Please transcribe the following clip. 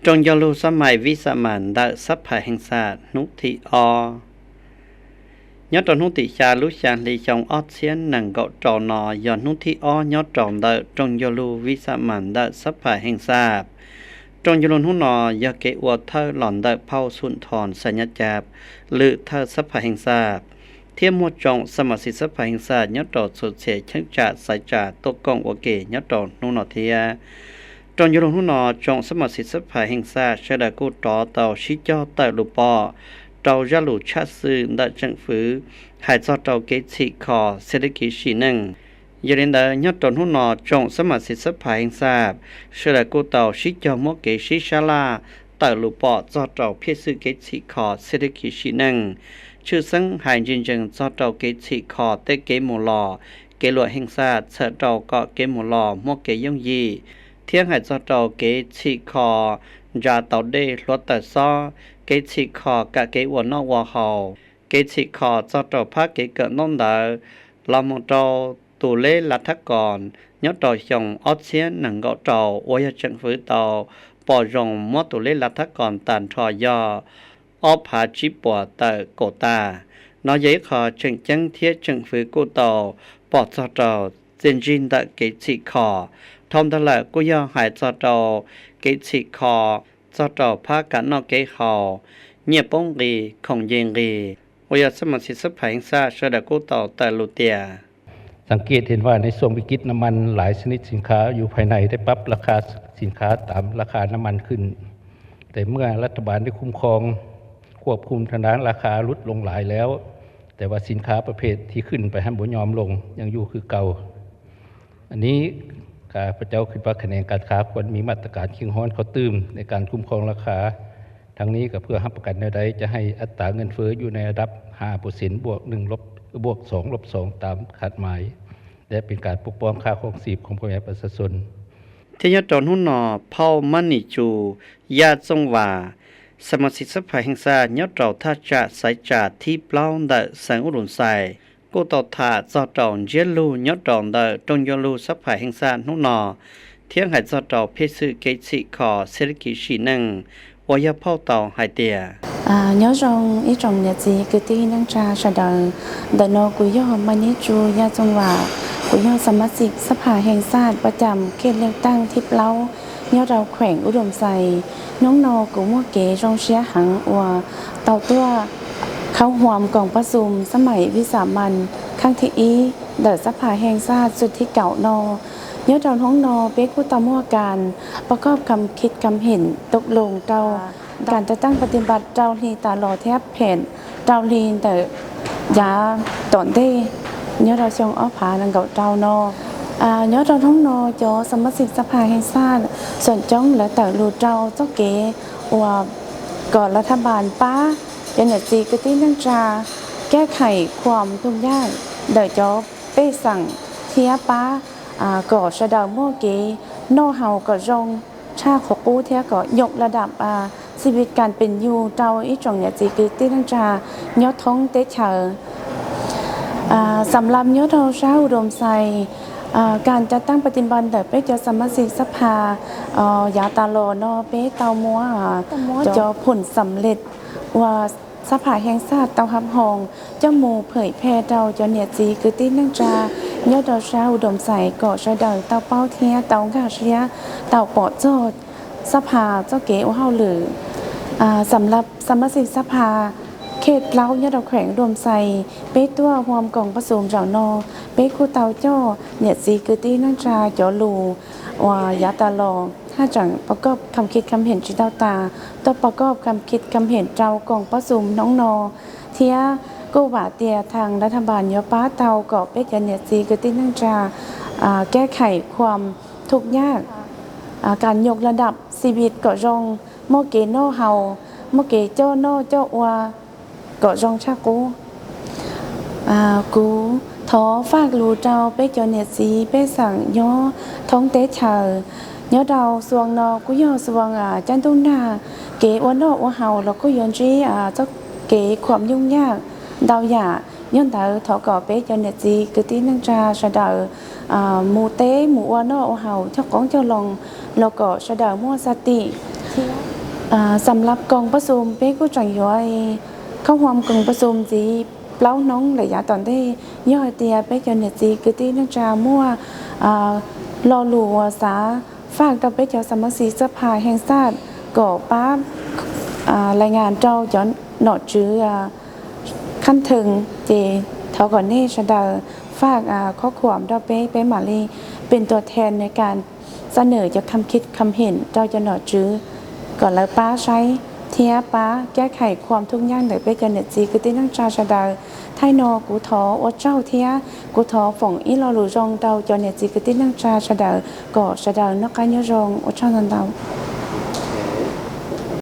Rooj Yoog Lug Xab Mais Vij Xam Mas ntawm Xab Phas Heej Xaj hnub thib ob. Nyob rau hnub tim xya lub xya hli xyoo ob txhiab nees nkaum rau no yog hnub thib ob nyob rau ntawm Rooj Yoog Lug Vij Xam Mas ntawm Xab Phas Heej Xaj. Rooj Yoog Lug hnub no yog kev ua thawj los ntawm phauj Xum Thos Xas Nyab Cab, lwm thawj Xab Phas Heej Xaj, thiab muaj tsoom xab mas xis Xab Phas Heej Xaj nyob rau txhua txhia cheeb tsam xaiv tsam tuaj koom ua ke nyob rau hnub no thiab. Rooj Yoog Lug hnub no tsoom xab mas xis Xab Phas Heej Xaj sawv daws kuj rov tau sib cog tawm lus pom rau zaj lus tshaj xwm ntawm tseem fwv hais txog rau kev txhim kho xia lib kiv sim neej. Yog li ntawd nyob rau hnub no tsoom xab mas xis Xab Phas Heej Xaj sawv daws kuj tau sib cog muab kev sib sab laj tawm lus pom txog rau phiaj xwm kev txhim kho xia lib kiv sim neej, tshwj xeeb hais ntsis ntsees txog rau kev txhim kho tej kev mus los, kev luam heej xaj txhawm rau kom kev mus los muaj kev yooj yim, thiab hais txog rau kev txhim kho ntsa tau dej hluav taws xob, kev txhim kho kam kev ua noj ua haus, kev txhim kho txog rau phab kev kawm ntaub ntawv, los mus rau tus leb lav thab kos nyob rau xyoo ob txhiab nees nkaum rau uas yog tseem fwv tau pom zoo muab tus leb lav thab kos tag nrho yog ob phav tsib puas tawm kaum tas. No yog ib qho tseem ceeb thiab tseem fwv kuj tau pom txog rau txiaj ntsig ntawm kev txhim kho. Dhau ntawd lawm kuj yog hais txog rau kev txhim kho txog rau phab kam noj kev haus, nyiaj poob nqis, khoom nce nqis, uas yog xab mas xis Xab Phas Heej Xaj sawv daws kuj tau tawm lus tias สังเกตเห็นว่าในช่วงวิกฤตน้ำมันหลายชนิดสินค้าอยู่ภายในได้ปรับราคาสินค้าตามราคาน้ำมันขึ้น แต่เมื่อรัฐบาลได้คุ้มครองควบคุมทางด้านราคาลดลงหลายแล้ว แต่ว่าสินค้าประเภทที่ขึ้นไปหั้นบ่ยอมลงยังอยู่คือเก่า อันนี้ข้าพเจ้าคิดว่าแขนงการค้าควรมีมาตรการเข้มงวดเข้าตื่มในการคุ้มครองราคา ทั้งนี้ก็เพื่อรับประกันแนวใดจะให้อัตราเงินเฟ้ออยู่ในระดับห้าเปอร์เซ็นต์บวกหนึ่งลบ บวกสองลบสองตามคาดหมาย และเป็นการปกป้องค่าครองชีพของพ่อแม่ประชาชน Thiab nyob rau hnub no phauj Mab Nim Tsu Yaj Txooj Vam, xab mas xis Xab Phas Heej Xaj nyob rau thaj tsam xaiv tsam thib plaub ntawm xeev Ub Dum Xais kuj tau tham txog rau ntsiab lus nyob rau ntawm Rooj Yoog Lug Xab Phas Heej Xaj hnub no, thiab hais txog rau phiaj xwm kev txhim kho xia lib kiv sim neej uas yog phauj tau hais tias Nyob zoo ib tsoom niam txiv kwv tij neej tsa sawv daws, ntawm no kuv yog Mab Nim Tsu Yaj Txooj Vam, kuv yog xab mas xis Xab Phas Heej Xaj pab cam khej liaj taaj thib plaub nyob rau kheem Ub Dum Xais. Hnub no kuv muaj kev zoo siab heev uas tau tuaj khaub huam koom pab xum xab mais Vij Xam Mas khab thib ib ntawm Xab Phas Heej Xaj txuj thib kaum no. Nyob rau hnub no peb kuj tau muaj kas pab kob kham khij kham hem tau loo rau kas cov taaj pas ti npas rau hli tas los thiab phem rau hli ntawm yav tom ntej nyob rau xyoo ob phav nees nkaum rau no. Nyob rau hnub no cov xab mas xis Xab Phas Heej Xaj xoom coob lawv tawm lus rau txoj kev uas kom lav thab npas pab cov niam txiv kwv tij neej tsa kab khaim khuam thum yaj ntawm cov pej xeem thiab pab kom sawv daws muaj kev noj haus kom zoo tshaj qhov qub thiab kom nyoj la dam xi vis kas peem yug rau ib tsoom niam txiv kwv tij neej tsa nyob thoob teb chaws. Xam lab nyob rau sab Ub Dum Xais, kas cov taaj pas ti npas ntawm peb cov xab mas xis Xab Phas yav tas los no peb tau muab cov phum xam lej uas Xab Phas Heej Xaj tau hab hoos coj mus phwm phe rau cov niam txiv kwv tij neej tsa nyob rau sab Ub Dum Xais kom sawv daws tau paub thiab tau nkag siab tau pom txog Xab Phas txoj kev ua hauj lwm. Xam lab xab mas xis Xab Phas khej plaub nyob rau kheem Ub Dum Xais, peb tuaj huam koom pab xum zaum no, peb kuj tau coj niam txiv kwv tij neej tsa cov lus uas yav tas los haj tseem pab kob kham khij kham hem tsis tau tas, tuaj pab kob kham khij kham hem rau koom pab xum hnub no, thiab kuj vam tias thaam lav thab npas yuav pab tau kom peb cov niam txiv kwv tij neej tsa kab khaim khuam thum yaj, kas nyoj la dam xi vis kom zoo, muaj kev noj haus, muaj kev coj noj coj ua kom zoo tshaj qub. Kuv thov faj lus rau peb cov niam txiv pej xeem nyob thoob teb chaws. Nyob rau xuas no kuj yog xuas caj ntuj nag, kev ua noj ua haus los kuj yuav ntsib txoj kev khuam nyuj nyaj ntau yam. Yog ntawd thov kom peb cov niam txiv kwv tij neej tsa sawv daws mus teb mus ua noj ua haus cog qoob cog loo los kom sawv daws muaj xav tim thiab Xam lab koom paj xum peb kuj tseem yuav khoom huam koom paj xum ntxiv plaub hnub lawm yav tom ntej. Yog hais tias peb cov niam txiv kwv tij neej tsa muaj lo lus uas xav faj rau peb cov xa mab xis xab phas heej xaj kom pab lais ngas rau cov nom tswv khab thees, ces thov kom nej sawv daws faj khob khuam rau peb, peb mam li pes tuas then nuj kas xa nws cov kham khij kham him rau cov nom tswv kom lawv pab saib thiab pab kab khais khuam thuj nyaj ntawm peb cov niam txiv kwv tij neej tsa sawv daws. Thaij no kuv thov ua tsaug thiab kuv thov foom ib lo lus zoo rau cov niam txiv kwv tij neej tsa sawv daws kom sawv daws noj qab nyob zoo. Ua tsaug ntau ntau.